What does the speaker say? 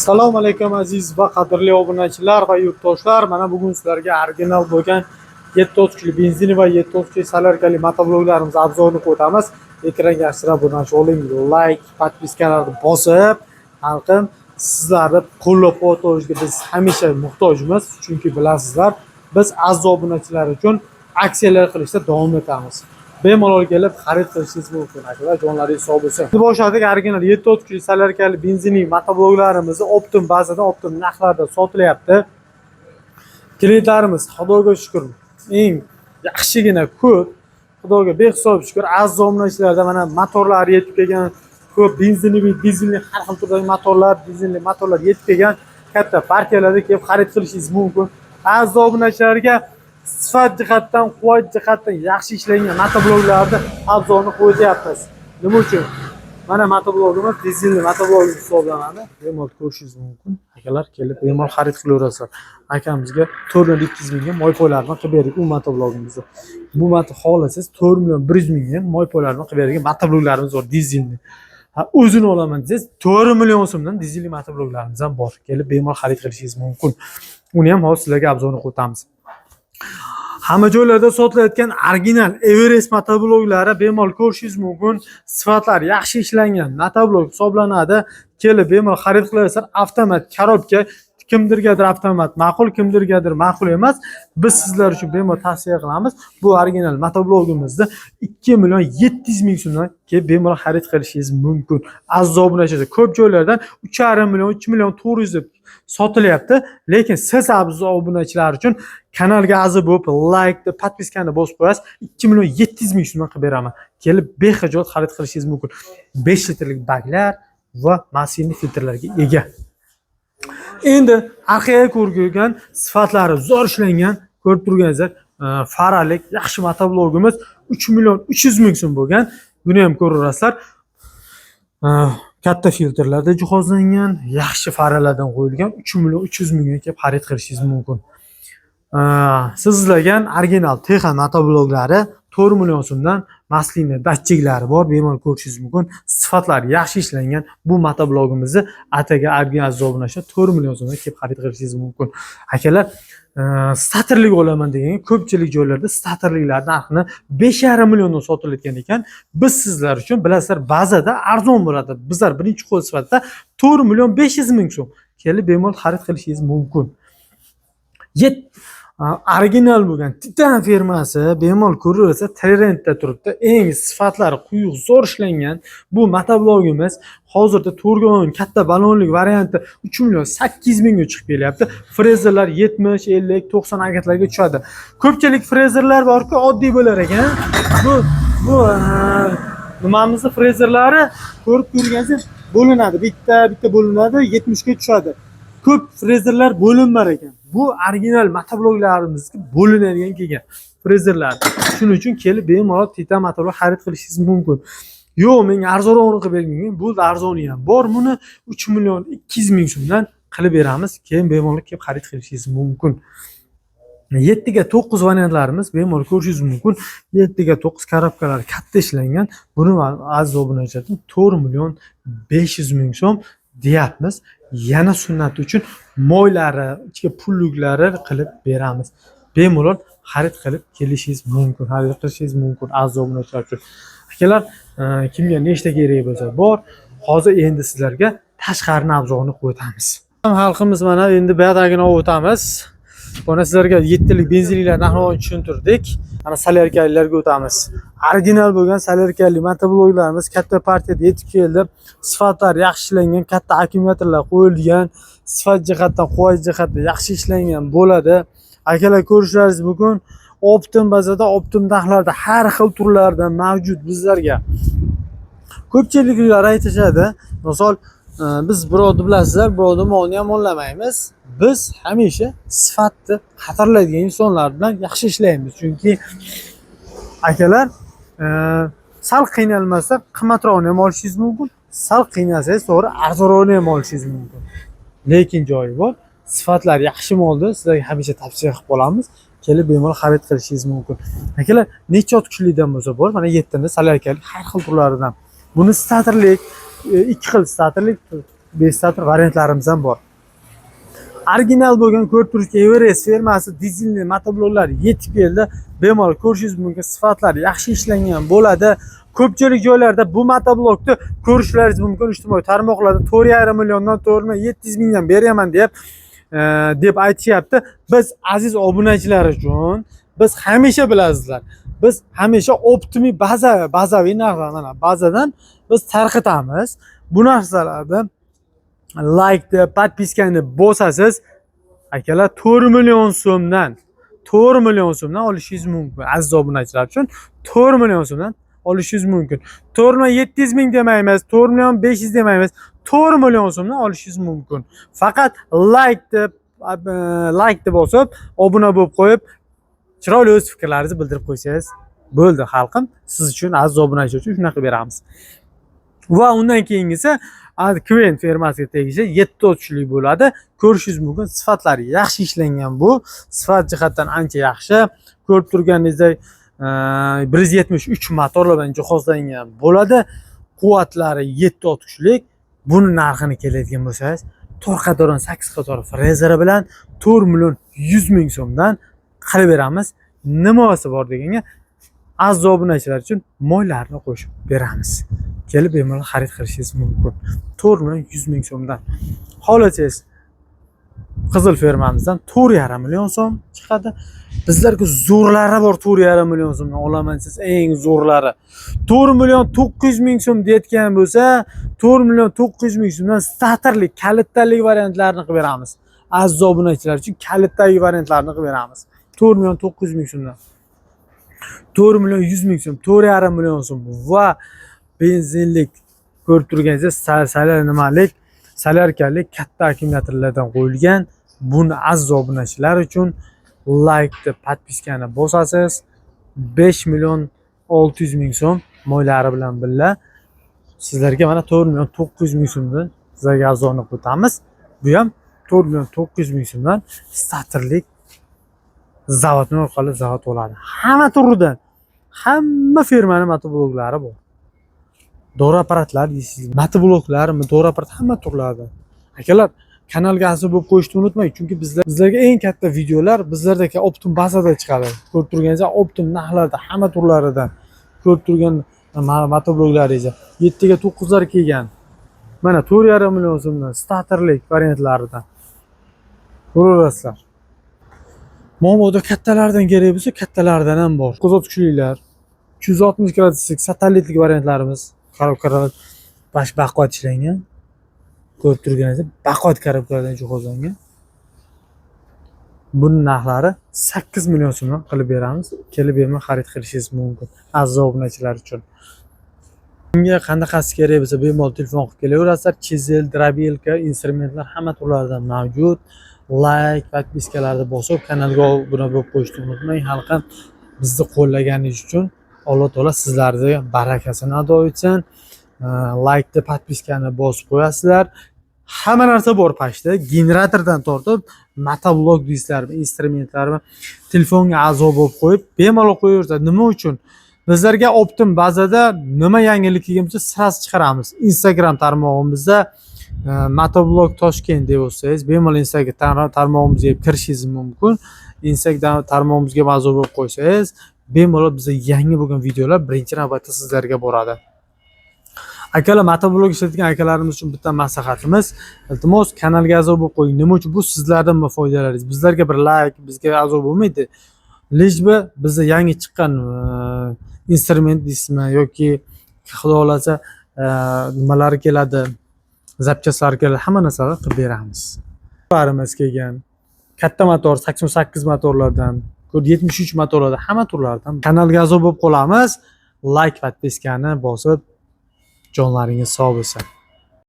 Assalomu alaykum, aziz va qadrli obunachilar va yurtdoshlar. Mana bugun sizlarga original bo'lgan 7 kuchli benzin va 7 kuchli solyarkali motobloklarimiz обзор ini qo'yamiz. Ekranga yaxshilab obunachi oling, layk, подписка larni bosib, xalqim, sizlarni qo'llab-quvvatlashga biz hamisha muhtojmiz, chunki bilasizlar, biz aziz obunachilar uchun aksiyalar qilishda davom etamiz. Bemalol kelib xarid qilishingiz mumkin, akalar, jonlaringiz sog' bo'lsin. Endi boshladik. Original 7 kuchli solyarkali benzinli motobloklarimizni оптом bazada, оптом narxlarda sotilyapti. Klientlarimiz, Xudoga shukur, eng yaxshigina ko'p, Xudoga behisob shukur. Aziz obunachilarda mana motorlar yetib kelgan ko'p, benzinli, dizelli, har xil turdagi motorlar, dizelli motorlar yetib kelgan. Katta partiyalarda kelib xarid qilishingiz mumkin. Aziz obunachilarga sifat jihatdan, quvvat jihatdan yaxshi ishlangan motobloklarni обзор ini qo'yyapmiz. Nima uchun? Mana motoblogimiz dizelli motoblog hisoblanadi. Bemalol ko'rishingiz mumkin, akalar, kelib bemalol xarid qilaverasizlar. Akamizga 4 200 000 ga moy poylarini qilib berdik u motoblogimizni. Bu moto xohlasangiz, 4 100 000 ga moy poylarini qilib beradigan motobloklarimiz bor dizelli. Ha, o'zini olaman desangiz, 4 million so'mdan dizelli motobloklarimiz ham bor, kelib bemalol xarid qilishingiz mumkin. Uni ham hozir sizlarga обзор ini qo'yamiz. Hamma joylarda sotilayotgan original Everest motobloklari, bemalol ko'rishingiz mumkin. Sifatlari yaxshi ishlangan motoblok hisoblanadi. Kelib bemalol xarid qilaverasizlar. Avtomat коробка, kimdirgadir avtomat ma'qul, kimdirgadir ma'qul emas. Biz sizlar uchun bemalol tavsiya qilamiz. Bu original motoblogimizni 2 700 000 so'mdan kelib bemalol xarid qilishingiz mumkin. Aziz obunachilar, ko'p joylardan 3,5 million, 3 400 000 deb sotilyapti. Lekin siz, aziz obunachilar uchun, kanalga a'zo bo'lib, laykni, подписка ni bosib qo'yasiz, 2 700 000 so'mdan qilib beraman. Kelib bexijol xarid qilishingiz mumkin. 5 litrlik baklar va масляный filtrlarga ega. Endi orqaga ko'rgan, sifatlari zo'r ishlangan, ko'rib turganingizdek, faralik yaxshi motoblogimiz 3 300 000 so'm bo'lgan. Buni ham ko'raverasizlar. Katta filtrlarda jihozlangan, yaxshi faralardan qo'yilgan, 3 300 000 ga kelib xarid qilishingiz mumkin. Siz izlagan original Texan motobloklari 4 million so'mdan, масляный datchiklari bor, bemalol ko'rishingiz mumkin. Sifatlari yaxshi ishlangan bu motoblogimizni ataga original obunachi 4 million so'mdan kelib xarid qilishingiz mumkin. Akalar, statorlik olaman degan, ko'pchilik joylarda statorliklar narxini 5,5 milliondan sotilayotgan ekan. Biz sizlar uchun, bilasizlar, bazada arzon bo'ladi. Bizlar birinchi qo'l sifatida 4 500 000 so'm, kelib bemalol xarid qilishingiz mumkin. Original bo'lgan Titan firmasi, bemalol ko'raversa, trendda turibdi. Eng sifatlari quyuq, zo'r ishlangan bu motoblogimiz hozirda to'rga katta balonlik varianti 3 800 000 ga chiqib kelyapti. Frezerlar 70, 50, 90 agatlarga tushadi. Ko'pchilik frezerlar borku, oddiy bo'lar ekan. Bu nimamizni frezerlari, ko'rib turganingiz, bo'linadi. Bitta bitta bo'linadi, 70 ga tushadi. Ko'p frezerlar bo'linmar ekan. Bu original motobloklarimizni bo'linadigan kelgan frezerlar. Shuning uchun kelib bemalol Titan motoblok xarid qilishingiz mumkin. Yo'q, menga arzonroqini qilib bering, bo'ldi, arzoni ham bor. Buni 3 200 000 so'mdan qilib beramiz. Keyin bemalol kelib xarid qilishingiz mumkin. 7 ga 9 variantlarimiz, bemalol ko'rishingiz mumkin. 7 ga 9 коробка lari katta ishlangan. Buni, aziz obunachilar, 4 500 000 so'm deyapmiz. Yana sunnati uchun moylari, ichki pulliklari qilib beramiz. Bemalol xarid qilib kelishingiz mumkin, xarid qilishingiz mumkin, aziz obunachilar uchun. Akalar, kimga nechta kerak bo'lsa, bor. Hozir endi sizlarga tashqarini обзор ini qo'yamiz. Xalqimiz, mana endi buyog'dagini olib o'tamiz. Buni sizlarga yettilik benzinliklar narxini tushuntirdik. Mana solyarkalilarga o'tamiz. Original bo'lgan solyarkali motobloklarimiz katta partiyada yetib keldi. Sifatlari yaxshi ishlangan, katta akkumulyatorlar qo'yilgan, sifat jihatdan, quvvat jihatdan yaxshi ishlangan bo'ladi. Akalar, ko'rishlaringiz mumkin. Оптом bazada, оптом narxlarda har xil turlardan mavjud bizlarga. Ko'pchiliklar aytishadi, misol, biz birovni, bilasizlar, birovni molini yomonlamaymiz. Biz hamisha sifatni qadrlaydigan insonlar bilan yaxshi ishlaymiz. Chunki akalar, sal qiynalmasa, qimmatrog'ini ham olishingiz mumkin, sal qiynalsangiz, to'g'ri, arzonrog'ini ham olishingiz mumkin. Lekin joyi bor, sifatlari yaxshi molni sizlarga hamisha tavsiya qilib qolamiz. Kelib bemalol xarid qilishingiz mumkin. Akalar, necha ot kuchlidan bo'lsa bor, mana yettini solyarkalik har xil turlaridan. Buni statorlik, ikki xil statorlik. Без статор variantlarimiz ham bor. Original bo'lgan, ko'rib turishga, Everest firmasi dizelli motobloklar yetib keldi. Bemalol ko'rishingiz mumkin, sifatlari yaxshi ishlangan bo'ladi. Ko'pchilik joylarda bu motoblokni ko'rishlaringiz mumkin ijtimoiy tarmoqlarda 4,5 milliondan, 4 million 700 mingdan beraman deb aytishyapti. Biz aziz obunachilar uchun, biz hamisha bilasizlar, biz hamisha оптовый baza, bazaviy narxlar, mana bazadan biz tarqatamiz bu narsalarni. Laykni, подписка ni bosasiz, akalar, 4 million so'mdan, 4 million so'mdan olishingiz mumkin. Aziz obunachilar uchun 4 million so'mdan olishingiz mumkin. 4 million 700 ming demaymiz, 4 million 500 demaymiz, 4 million so'mdan olishingiz mumkin. Faqat laykni bosib, obuna bo'lib qo'yib, chiroyli o'z fikrlaringizni bildirib qo'ysangiz bo'ldi, xalqim. Siz uchun, aziz obunachilar uchun shunaqa beramiz. Va undan keyingisi Queen firmasiga tegishli 7 o'tishlik bo'ladi. Ko'rishingiz mumkin, sifatlari yaxshi ishlangan bu. Sifat jihatdan ancha yaxshi. Ko'rib turganingizdek, 173 motorlar bilan jihozlangan bo'ladi. Quvvatlari 7 ot kuchlik. Buni narxini keladigan bo'lsangiz, 4 qatordan 8 qator frezeri bilan 4 million 100 ming so'mdan qilib beramiz. Nimasi bor deganga, aziz obunachilar uchun moylarni qo'shib beramiz. Kelib bemalol xarid qilishingiz mumkin. 4 million 100 ming so'mdan. Xohlasangiz, qizil firmamizdan 4,5 million so'm chiqadi. Bizlarga zo'rlari bor, 4,5 million so'mdan olaman desangiz, eng zo'rlari. 4 million 900 ming so'm deyotgan bo'lsa, 4 million 900 ming so'mdan statorlik, kalitdalik variantlarini qilib beramiz. Aziz obunachilar uchun kalitdagi variantlarni qilib beramiz. 4 million 900 ming so'mdan. 4 million 100 ming so'm, 4,5 million so'm va benzinlik, ko'rib turganingizdek, salar nimalik, solyarkalik katta akkumulyatorlardan qo'yilgan. Buni aziz obunachilar uchun laykni, подписка ni bosasiz, 5 million 600 ming so'm moylari bilan birga sizlarga mana 4 million 900 ming so'mdan sizlarga arzonini qo'yamiz. Bu ham 4 million 900 ming so'mdan statorlik zavodni orqali zavod bo'ladi. Hamma turidan, hamma firmani motobloklari bor. Dori apparatlar deysiz, motobloklar, dori apparat hamma turlarida. Akalar, kanalga a'zo bo'lib qo'yishni unutmang, chunki bizlarga eng katta videolar bizlardagi оптом bazada chiqadi. Ko'rib turganingizdek, оптом narxlarda hamma turlaridan ko'rib turgan motobloklaringiz 7 ga 9 lar kelgan. Mana 4,5 million so'mdan statorlik variantlaridan ko'raverasizlar. Momoda kattalardan kerak bo'lsa, kattalardan ham bor. 9 kuchlilar, 360 graduslik satellitlik variantlarimiz, коробка lar bash baquvvat ishlangan. Ko'rib turganingizdek, baquvvat коробка lardan jihozlangan. Buni narxlari 8 million so'mdan qilib beramiz. Kelib bemalol xarid qilishingiz mumkin aziz obunachilar uchun. Bunga qanaqasi kerak bo'lsa, bemalol telefon qilib kelaverasizlar. Chizel, дробилка, instrumentlar hamma turlaridan mavjud. Layk, подписка larni bosib, kanalga obuna bo'lib qo'yishni unutmang. Xalqim, bizni qo'llaganingiz uchun Alloh taolo sizlarni barakasini ado etsin. Laykni, подписка ni bosib qo'yasizlar. Hamma narsa bor pastda. Generatordan tortib, motoblok deysizlarmi, instrumentlarmi, telefonga a'zo bo'lib qo'yib, bemalol qo'yaversa. Nima uchun? Bizlarga оптом bazada nima yangilik kelgan bo'lsa, сразу chiqaramiz. Instagram tarmog'imizda Motoblog Toshkent deb yozsangiz, bemalol Instagram tarmog'imizga kirishingiz mumkin. Instagram tarmog'imizga a'zo bo'lib qo'ysangiz, bemalol bizda yangi bo'lgan videolar birinchi navbatda sizlarga boradi. Akalar, motoblog ishlatgan akalarimiz uchun bitta maslahatimiz: iltimos, kanalga a'zo bo'lib qo'ying. Nima uchun? Bu sizlardan foydalaringiz. Bizlarga bir layk, bizga a'zo bo'lmaydi. Лишь бы bizda yangi chiqqan instrument deysizmi yoki xudo xohlasa nimalari keladi, запчасть lari keladi, hamma narsani qilib beramiz. Barimiz kelgan. Katta motor, 88 motorlardan, 73 motorlardan, hamma turlaridan. Kanalga a'zo bo'lib qolamiz. Layk, подписка ni bosib, jonlaringiz sog' bo'lsin.